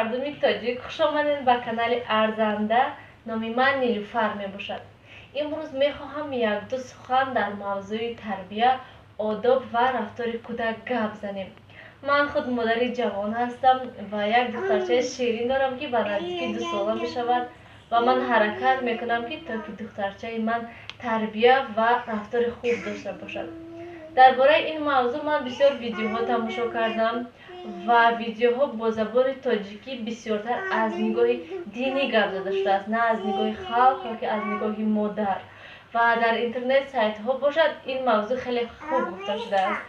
Мардуми тоҷик, хуш омадед ба канали Арзанда. Номи ман Нилуфар мебошад. Имрӯз мехоҳам якду сухан дар мавзӯи тарбия, одоб ва рафтори кӯдак гап занем. Ман худ модари ҷавон ҳастам ва як духтарчаи ширин дорам, ки ба наздики 2 сола мешавад, ва ман ҳаракат мекунам, ки то ки духтарчаи ман тарбия ва рафтори хуб дошта бошад. Дар бораи ин мавзӯъ ман бисёр видеоҳо тамошо кардам ва видеоҳо бо забони тоҷикӣ бисёртар аз нигоҳи динӣ гап зада шудааст, на аз нигоҳи халқ ёки аз нигоҳи модар. Ва дар интернет сайтҳо бошад, ин мавзӯъ хеле хуб гуфта шудааст.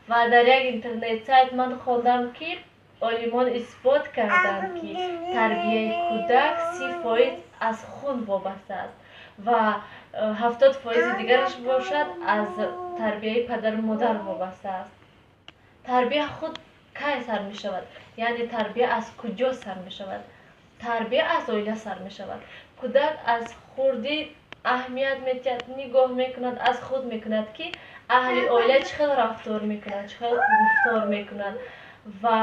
Ва дар як интернет сайт ман хондам, ки олимон исбот карданд, ки тарбияи кӯдак 30% аз хун вобаста аст ва 70%-и дигараш бошад, аз тарбияи падару модар вобаста аст. Тарбия худ кай сар мешавад? Яъне тарбия аз куҷо сар мешавад? Тарбия аз оила сар мешавад. Кӯдак аз хурдӣ аҳамият медиҳад, нигоҳ мекунад, аз худ мекунад, ки аҳли оила чӣ хел рафтор мекунад, чӣ хел гуфтор мекунад. Ва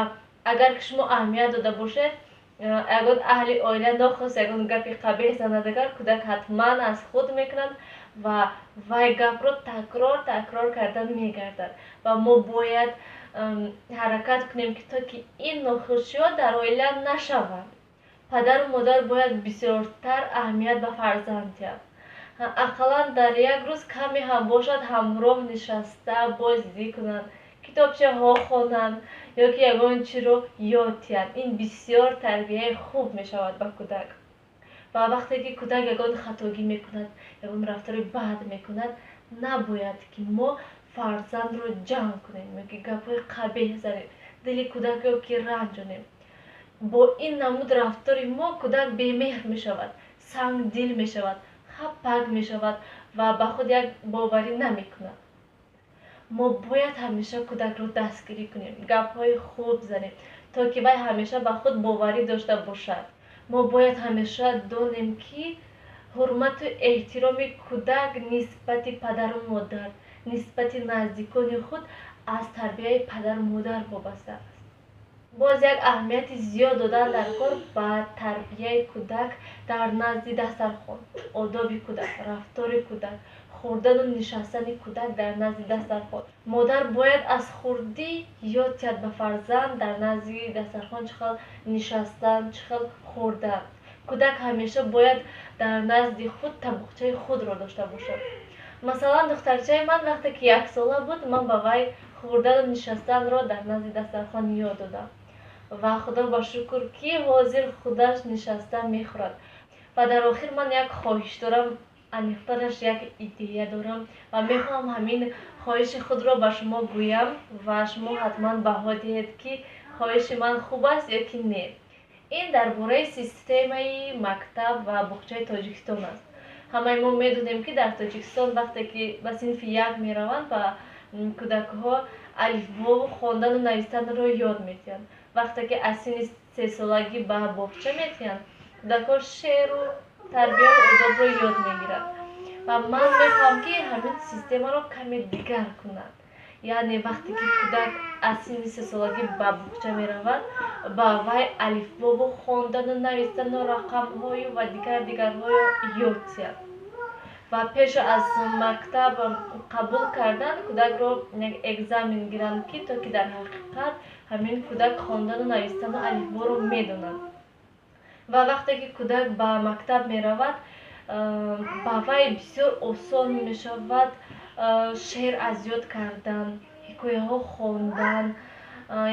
агар ки шумо аҳамият дода бошед, ягон аҳли оила нохост ягон гапи қабеҳ занад, агар кӯдак ҳатман аз худ мекунад ва вай гапро такрор такрор карда мегардад. Ва мо бояд ҳаракат кунем, ки то ки ин нохушиҳо дар оила нашаванд. Падару модар бояд бисёртар аҳамият ба фарзанд диҳад, ақаллан дар як рӯз каме ҳам бошад, ҳамроҳ нишаста бозӣ кунанд, китобчаҳо хонанд ё ки ягон чиро ёд диҳанд. Ин бисёр тарбияи хуб мешавад ба кӯдак. Ва вақте ки кӯдак ягон хатогӣ мекунад, ягон рафтори бад мекунад, набояд ки мо фарзандро ҷанг кунем ё ки гапҳои қабеҳ занем, дили кӯдакро ки ранҷонем. Бо ин намуд рафтори мо кӯдак бемеҳр мешавад, сангдил мешавад, хапак мешавад ва ба худ як боварӣ намекунад. Мо бояд ҳамеша кӯдакро дастгирӣ кунем, гапҳои хуб занем, то ки вай ҳамеша ба худ боварӣ дошта бошад. Мо бояд ҳамеша донем, ки ҳурмату эҳтироми кӯдак нисбати падару модар, нисбати наздикони худ аз тарбияи падару модар вобаста аст. Боз як аҳамияти зиёд додан дар кор ба тарбияи кӯдак дар назди дастархон, одоби кӯдак, рафтори кӯдак, хӯрдану нишастани кӯдак дар назди дастархон. Модар бояд аз хурдӣ ёд диҳад ба фарзанд дар назди дастархон чӣ хел нишастан, чӣ хел хӯрдан. Кӯдак ҳамеша бояд дар назди худ табоқчаи худро дошта бошад. Масалан, духтарчаи ман вақте ки 1 сола буд, ман ба вай хӯрдану нишастанро дар назди дастархон ёд додам ва худо ба шукр, ки ҳозир худаш нишаста мехӯрад. Ва дар охир ман як хоҳиш дорам, аниқтараш як идея дорам ва мехоҳам ҳамин хоҳиши худро ба шумо гӯям ва шумо ҳатман баҳо диҳед, ки хоҳиши ман хуб аст ё ки не. Ин дар бораи системаи мактаб ва боғчаи Тоҷикистон аст. Ҳамаи мо медонем, ки дар Тоҷикистон вақте ки ба синфи як мераванд, ба кӯдакҳо алифбову хондану навистанро ёд медиҳанд. Вақте ки аз синни 3 солагӣ ба боғча медиҳанд, кӯдакҳо шеъру тарбияу одобро ёд мегиранд. Ва ман мехоҳам, ки ҳамин системаро каме дигар кунанд. Яъне вақте ки кӯдак аз синни 3 солагӣ ба боғча меравад, ба вай алифбову хондану навистану рақамҳою ва дигар дигарҳоро ёд диҳанд ва пеш аз мактаб қабул кардан кӯдакро як экзамен гиранд, ки то ки дар ҳақиқат ҳамин кӯдак хондану навистану алифборо медонад. Ва вақте ки кӯдак ба мактаб меравад, ба вай бисёр осон мешавад шеър аз ёд кардан, ҳикояҳо хондан,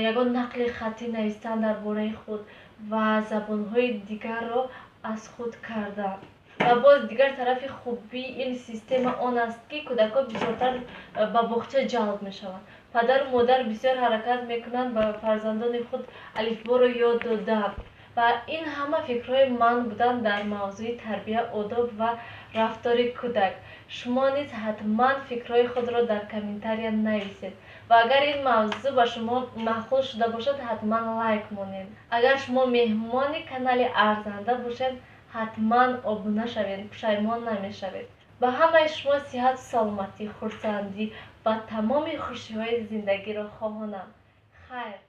ягон нақли хаттӣ навистан дар бораи худ ва забонҳои дигарро аз худ кардан. Ва боз дигар тарафи хубии ин система он аст, ки кӯдакҳо бисёртар ба боғча ҷалб мешаванд. Падару модар бисёр ҳаракат мекунанд ба фарзандони худ алифборо ёд додан. Ва ин ҳама фикрҳои ман буданд дар мавзӯи тарбия, одоб ва рафтори кӯдак. Шумо низ ҳатман фикрҳои худро дар комментария нависед ва агар ин мавзӯъ ба шумо маъқул шуда бошад, ҳатман лайк монед. Агар шумо меҳмони канали Арзанда бошед, ҳатман обуна шавед, пушаймон намешавед. Ба ҳамаи шумо сиҳату саломатӣ, хурсандӣ ва тамоми хушиҳои зиндагиро хоҳонам. Хайр.